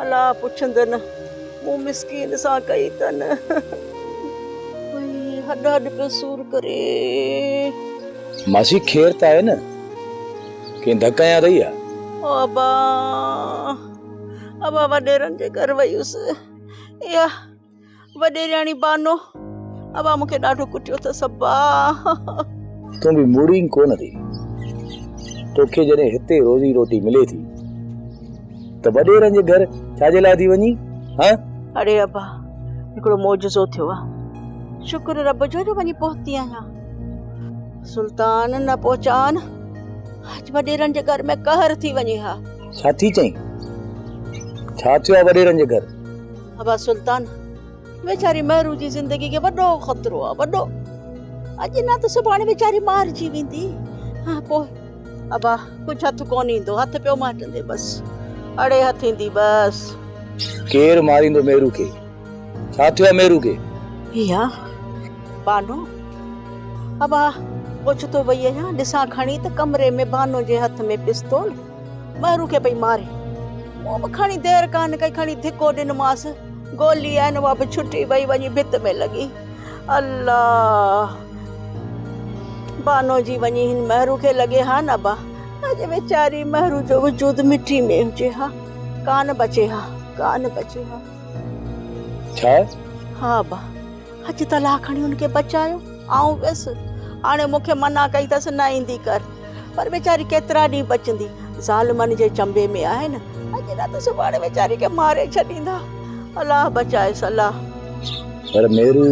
الله پڇندن مون مسڪين سان ڪئي تن. وئي هڏ هڏ پيو سور ڪري. ماسي خير ته آهي نه؟ ڪنهن ڌڪ هنيا اٿئي ڇا؟ او ابا ابا وڏيرن جي گهر وئي هيس. اها وڏيرياڻي بانو ابا مون کي ڏاڍو ڪٽيو اٿس ابا. تون به مڙين ڪونه ٿي. توکي جڏهن هتي روزي روٽي ملي ٿي ته وڏيرن جي گهر ڇا جي لاء ٿي وڃين هان؟ اڙي ابا هڪڙو معجزو ٿيو آ. شڪر رب جو جو وڃي پهتي آهيان. سلطان نه پهچان اڄ وڏيرن جي گهر ۾ قهر ٿي وڃي ها. ڇا ٿي چئين؟ ڇا ٿيو آ وڏيرن جي گهر؟ ابا سلطان ويچاري مهرو جي زندگي کي وڏو خطرو آ وڏو. اڄ نه ته سڀاڻي ويچاري مارجي ويندي. ها پوء ابا ڪجهه هٿ ڪونه ايندو هٿ پيو ماٽندي بس اڙي هٿ ايندي بس. ڪير ماريندو مهرو کي؟ ڇا ٿيو آ مهرو کي؟ اها بانو ابا اوچتو وئي آهيان ڏسان کڻي ته ڪمري ۾ بانو جي هٿ ۾ پستول مهرو کي پئي ماري. مون به کڻي دير ڪانه ڪئي کڻي ڌڪو ڏنومانس گولي آهي نه اها به ڇٽي وئي وڃي ڀت ۾ لڳي. الله بانو جي وڃي هن مهرو کي لڳي ها نه ابا اڄ ويچاري مهرو جو وجود مٽي ۾ هجي ها ڪانه بچي ها ڪانه بچي ها. ڇا؟ ها ابا اڄ ته الله کڻي هن کي بچايو. آئون ويس هاڻي مون کي منع ڪئي اٿس نه ايندي ڪر پر ويچاري ڪيترا ڏينهن بچندي ظالمن جي چنبي ۾ آهي نه اڄ نه ته سڀاڻي ويچاري کي ماري ڇڏيندا الله بچائيس الله. پر ميرو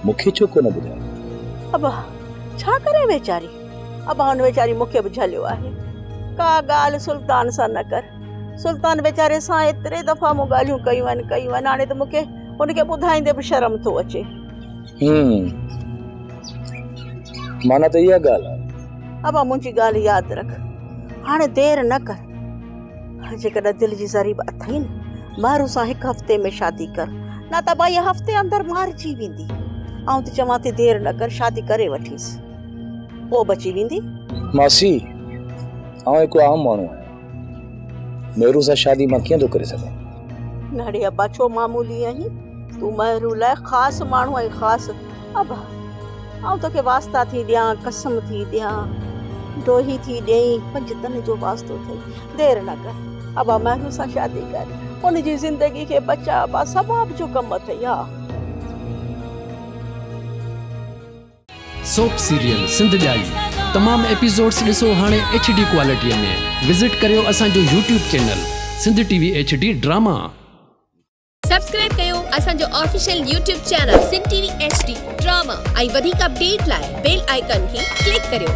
مون کي ڇو ڪونه ٻڌايو؟ ابا ڇا ڪري ويچاري؟ ابا هن ويچاري مون کي به جهليو آهي. ڪا ڳالهه سلطان سان نه ڪر. سلطان ويچاري سان ايتري دفعا مون ڳالهيون ڪيون آهن ڪيون آهن هاڻي ته مون کي هن کي ٻڌائيندي به شرم ٿو اچي. هم معنيٰ ته اها ڳالهه آهي. ابا منهنجي ڳالهه ياد رک هاڻي دير نه ڪر. جيڪڏهن دل جي ذري به اٿئي نه مهرو سان هڪ هفتي ۾ شادي ڪر نه ته ڀائي هفتي اندر مارجي ويندي. آئون ته چوان ٿي دير نه ڪر شادي ڪري وٺيس پوء بچي ويندي. ماسي آئون هڪ عام ماڻهو آهيان مهرو سان شادي مان ڪيئن ٿو ڪري سگهان. نه ڙي ابا ڇو معمولي آهين تون مهرو لاء خاص ماڻهو آهين خاص. ابا آئون توکي واسطا ٿي ڏيان قسم ٿي ڏيان ڊوهي ٿي ڏئين پنجتن جو واسطو اٿئي دير نه ڪر ابا مهرو سان شادي ڪر ان جي زندگي کي بچاء ابا ثواب جو ڪم اٿئي ها. سوپ سيريل سنڌ ڄائي تمام ايپيسوڊس ڏسو هاڻي ايڇ ڊي ڪوالٽي ۾ وزٽ ڪريو اسان جو YouTube channel Sindh T V H D drama. Subscribe ڪيو اسان جو official YouTube channel Sindh T V H D drama ۽ وڌيڪ اپڊيٽ لاء بيل آئيڪان کي ڪلڪ ڪريو.